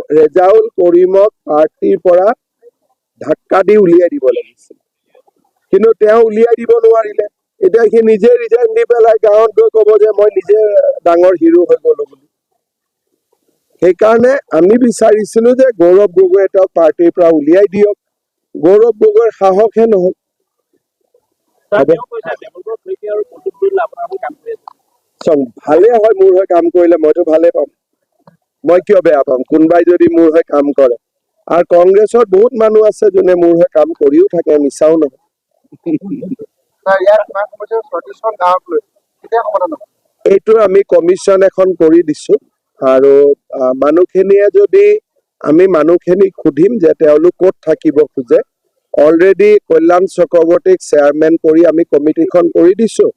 ৰেজাউল কৰিমক পাৰ্টীৰ পৰা ধাক্কা দি উলিয়াই দিব লাগিছিল, কিন্তু তেওঁ উলিয়াই দিব নোৱাৰিলে। এতিয়া সি নিজে ৰিজাইন দি পেলাই গাঁৱত গৈ ক'ব যে মই নিজে ডাঙৰ হিৰো হৈ গ'লো বুলি। সেইকাৰণে আমি বিচাৰিছিলো যে গৌৰৱ গগৈয়ে তেওঁক পাৰ্টীৰ পৰা উলিয়াই দিয়ক। গৌৰৱ গগৈৰ সাহসহে নহ'ল। হ'ব। চাওক, ভালে হয় মোৰ হৈ কাম কৰিলে, মইতো ভালে পাম। মই কিয় বেয়া পাম কোনোবাই যদি মোৰ হৈ কাম কৰে? আৰু কংগ্ৰেছত বহুত মানুহ আছে যোনে মোৰ হৈ কাম কৰিও থাকে, মিছাও নহয়। ইয়াত কিমান সমস্যা, 36খন গাঁৱক লৈ কেতিয়া সমাধান হ'ব? এইটো আমি কমিশ্যন এখন কৰি দিছো আৰু মানুহখিনিয়ে যদি, আমি মানুহখিনিক সুধিম যে তেওঁলোক ক'ত থাকিব খোজে। অলৰেডি কল্যাণ চক্ৰৱৰ্তীক চেয়াৰমেন কৰি আমি কমিটিখন কৰি দিছো।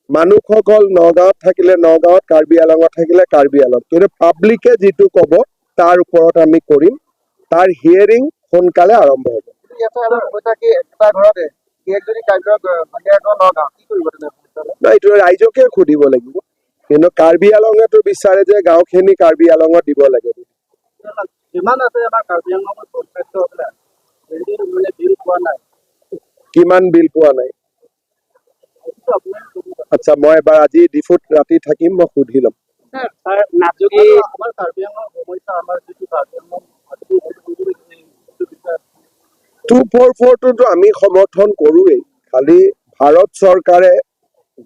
মানুহসকল নগাঁৱত থাকিলে নগাঁৱত, কাৰ্বি আলঙত থাকিলে কাৰ্বি আলং, কিন্তু পাব্লিকে যিটো ক'ব তাৰ ওপৰত আমি কৰিম। তাৰ হিয়েৰিং সোনকালে আৰম্ভ হ'ব। ইয়াতে এটা সমস্যা কি, একেটা ঘৰতে এক যদি কাৰ্বি, ভনীয়েক নগাঁও, কি কৰিব তেনে সমস্যা? নহয়, এইটো ৰাইজকে সুধিব লাগিব। কিন্তু কাৰ্বি আলঙেতো বিচাৰে যে গাঁওখিনি কাৰ্বি আলঙত দিব লাগে বুলি। যিমান আছে আমাৰ কাৰ্বি আংলঙত পঞ্চায়তবিলাক মানে বিল পোৱা নাই। কিমান বিল পোৱা নাই? সেইটো আপুনি সুধিব। আচ্ছা, মই এবাৰ আজি ডিফুত ৰাতি থাকিম, মই সুধি ল'ম। নাজুকি আমাৰ কাৰ্বি আংলঙৰ সমস্যা, আমাৰ যিটো কাৰ্বি আংলং সেইটো বিষয়ে। 244টোতো আমি সমৰ্থন কৰোৱেই, খালি ভাৰত চৰকাৰে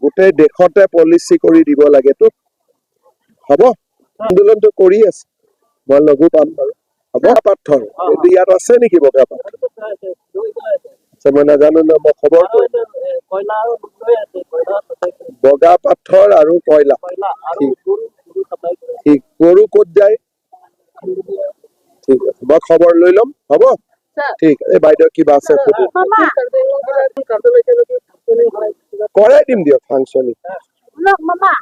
গোটেই দেশতে পলিচি কৰি দিব লাগেতো। হ'ব, আন্দোলনটো কৰি আছে, মই লগো পাম বাৰু। হ'ব, পাথৰ এইটো ইয়াত আছে নেকি, বগা পাথৰ? আচ্ছা, মই নাজানো ন, মই খবৰ কৰিম। কয়লা আৰু লৈ আছে, কয়লা supply কৰে। বগা পাথৰ আৰু কয়লা। কয়লা আৰু ঠিক। গৰু চাপ্লাই কৰে। ঠিক, গৰু ক'ত যায়? ঠিক আছে, মই খবৰ লৈ ল'ম। হ'ব, ঠিক। এই বাইদেউ কিবা আছে সুধো। কৰাই দিম দিয়ক ফাংচনিং। Look, Mama.